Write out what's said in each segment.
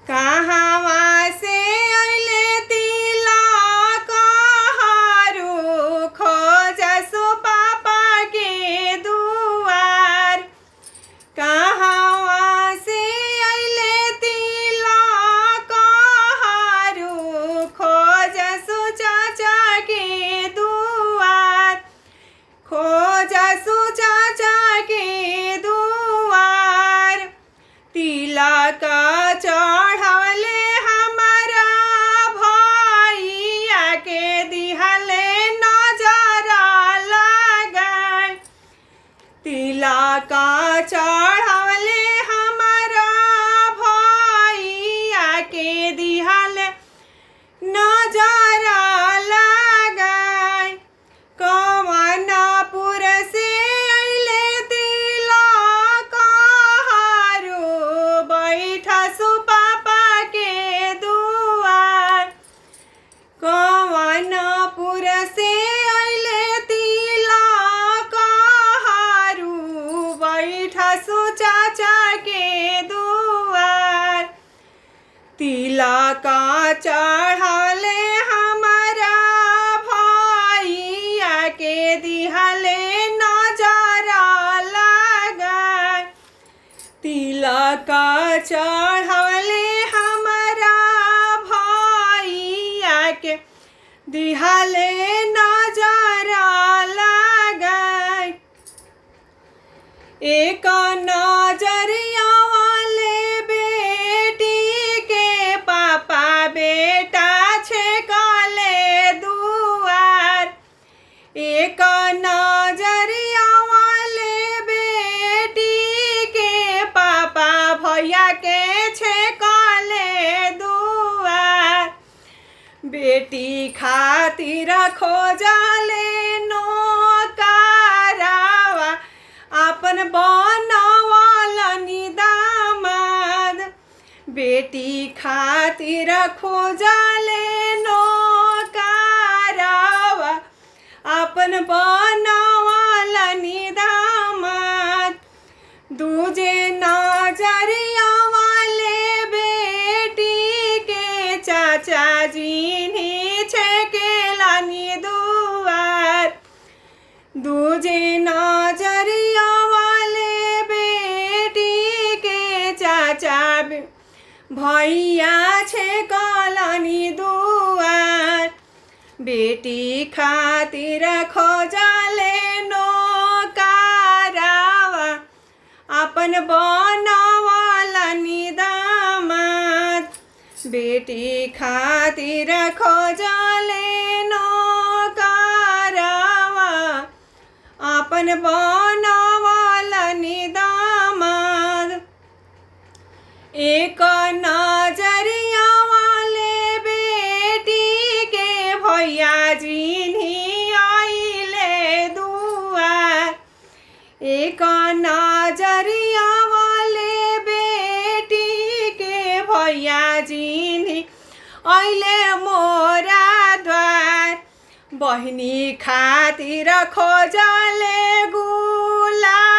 कहवा से अइले तिलक हरू खोजसु पापा के दुआर। कहवा से अइले तिलक हरू खोजसु चाचा के दुआर, खोजसु चाचा के दुआर। तिलक चढ़वले हमारा भैया के दिहले नजर लगाए। तिलक चढ़वले हमारा भैया के दिहले नजर लगाए। कवनपुर से अइले तिलक हरू बैठसु पापा के दुआर। कवनपुर से अइले तिलक हरू बैठसु चाचा के दुआर। तिलक चढ़ले हमारा भैया के दिहले नजर लगाए। तिलक चढ़ले हमारा भैया के दिहले नजर लगाए। एक नजरिया वाले बेटी के पापा बेटा छेकले दुआर। एक नजरिया वाले बेटी के पापा भैया के छेकले दुआर। बेटी खातिर खोजले नौकरवा अपन बनवलनि दामाद। बेटी खातिर खोजले नौकरवा अपन बनवलनि दामाद। दूजे नजरिया वाले बेटी के चाचा जिन्ही छेकेलनि दुआर। दूजे नजरिया वाले बेटी के चाचा भैया छेकलनि दुआर। बेटी खातिर खोजले नौकरवा अपन बनवलनि दामाद। बेटी खातिर खोजले नौकरवा अपन बनवलनि दामाद। एक नजरिया वाले बेटी के भैया जिन्ही अइले दुआर। एक नजरिया वाले बेटी के भैया जिन्ही अइले मोरा द्वार। बहिनी खातिर खोजले गुलामावा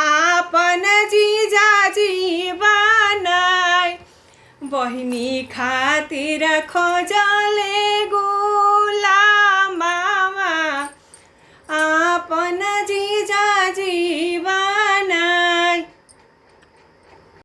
आपन जीजाजी बनाई। बहिनी खातिर खोजले गुलामावा